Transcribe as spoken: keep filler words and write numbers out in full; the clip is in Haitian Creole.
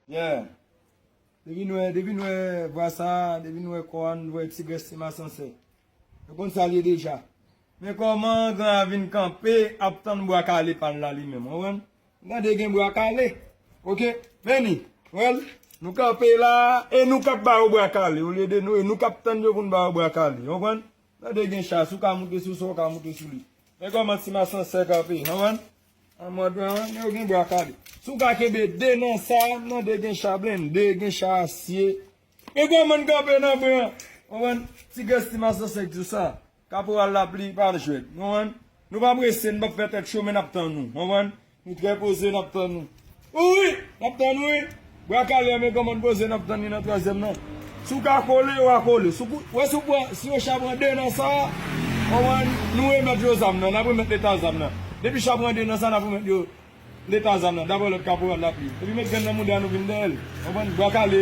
Yeah. Depi n wè, depi n wè vwa sa, depi n wè kò a, n wè ti grès ti masansè. Nou konn sa l ye deja. Men kòman gran a vin kanpe ap tann bwa kale pa l la li menm, w konprann? Tande gen bwa kale. Oke? Men ni, wè l, nou kanpe la, e nou k ap ba yo bwa kale, olye de nou, e nou k ap tann yo pou n ba yo bwa kale, w konprann? Tande gen cha, si w ka moute sou sa, w ka moute sou li. Men kòman ti masansè kanpe, w konprann? An mòd, w konprann, yo gen bwa kale. Si w ka kenbe de nan sa, tande gen cha blende, gen cha asye, men kòman n kanpe nan bren an? Konprann? Ti grès ti masansè k di w sa. Kaporal Lapli pa jwèt. Konprann? Nou pa prese, n p ap fè tèt cho, men n ap tann ou. Konprann? Nou trè poze, n ap tann ou. Wi! N ap tann ou, wi! Bwa kale an, men kòman n poze, n ap tann li nan twazyèm nan. Si w ka kole, w a kole. Si w kou-, wè si w pran, si yo cha pran de nan sa, konprann? Nou remèt yo zam nan, n ap remèt leta zam nan. Depi cha pran de nan sa, n ap remèt yo leta zam nan, daprè lòd kaporal Lapli. Epi met grenn nan mouda nou vin dèyè l. Konprann? Bwa kale.